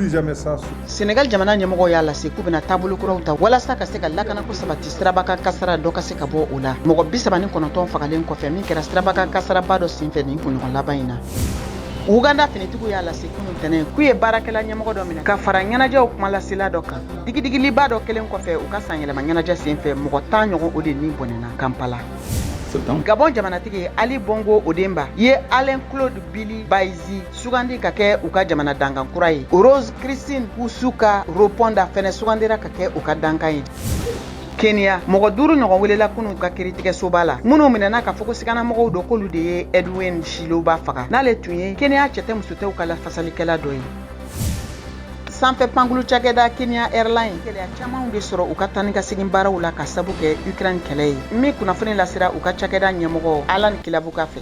Plus jamais ça. Senegal jamana ɲɛmɔgɔw y'a lase k'u bɛna taabolo kuraw ta walasa ka se ka lakanako sabati, sirabakan kasara dɔ ka se ka bɔ o la, mɔgɔ 39 fagalen kɔfɛ min kɛra sirabakan kasaraba dɔ senfɛ nin kunɲɔgɔn laban in na. Uganda finitigiw y'a lase kunu tɛnɛ k'u ye baarakɛla ɲɛmɔgɔ dɔ minɛ ka fara ɲɛnajɛw kumalasela dɔ kan, digidigiliba dɔ kelen kɔfɛ u ka sanyɛlɛma ɲɛnajɛ senfɛ. Mɔgɔ 10 ɲɔgɔn o de ni bɔnɛna Kampala. Gabon jamanatigi Ali Bongo Ondimba ye Alain Claude Billie By Nze sugandi ka kɛ u ka jamana dankan kura ye. Rose Christine Ossouka Raponda fɛnɛ sugandira ka kɛ u ka dankan ye. Kenya, mɔgɔ duuru ɲɔgɔn welela kunu ka kiritigɛsoba la, minnu minɛna k'a fɔ ko siganamɔgɔw don, k'olu de ye Edwin Chiloba faga, n'ale tun ye Kenya cɛtɛ musotɛw ka lafasalikɛla dɔ ye. Sanfɛ pankulu cakɛda Kenya Airline gɛlɛya camanw de sɔrɔ u ka taa ni ka segin baaraw la ka sabu kɛ Ukraine kɛlɛ ye, min kunnafoni lasera u ka cakɛda ɲɛmɔgɔ Alan Kilavuka fɛ.